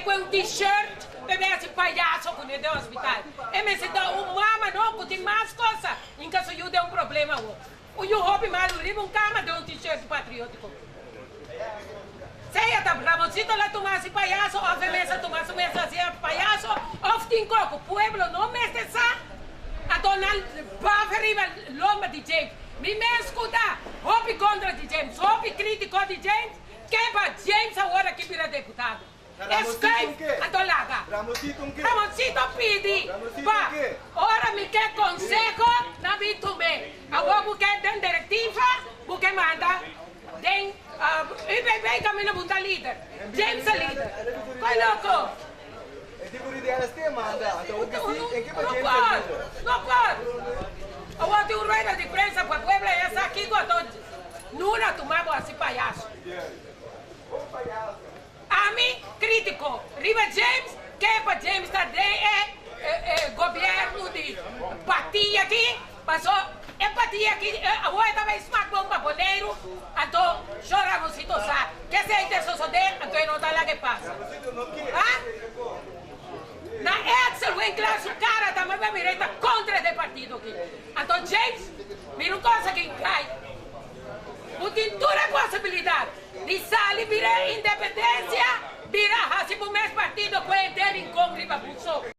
bai ku un T-shirt pa bai hasi payaso kuné den hospital. E mester ta un mama no ku tin mas kosa inka su yu den un problema awor. Un yu hopi malu riba un kama den un T-shirt patriótiko. Sea ta Ramoncito la tuma hasi payaso òf e mes a tuma su mes hasi payaso òf tin koko. Pueblo no mester sa. Anto nan baf riba lomba di James. Mi mes ku ta hopi kontra di James, hopi kritiko di James, ke pa James awor aki bira deputado? E skuif anto laga. Ramoncito pidi pa ora mi ke konseho nan bin tum'é. Awor bo ke den direktiva, bo ke manda den UPP kaminda bo ta lider. James ta lider. Koe loko. E tipo di DLST manda, anto hopi si, en ke pa No James por, ta lider? no por. Awor tin un rueda di prensa pa pueblo ya sa kiko anto Nuna tuma bo hasi payaso. Ami kritiko riba James, ke pa James ta den e gobierno di partia aki, paso e partia aki awor e ta bay smak bon pa Boneiru, anto sho Ramonsito sa kesey ta sosode, anto e no ta laga e pasa. Ha? Na Edsel Winklaar su cara tambe bo a mira e ta contra de partido aki. Anto James, mira un cosa aki guy, bo tin tur e posibilidad di sali bira e independencia, bira haci bo mes partido cu e den rincon riba bo so.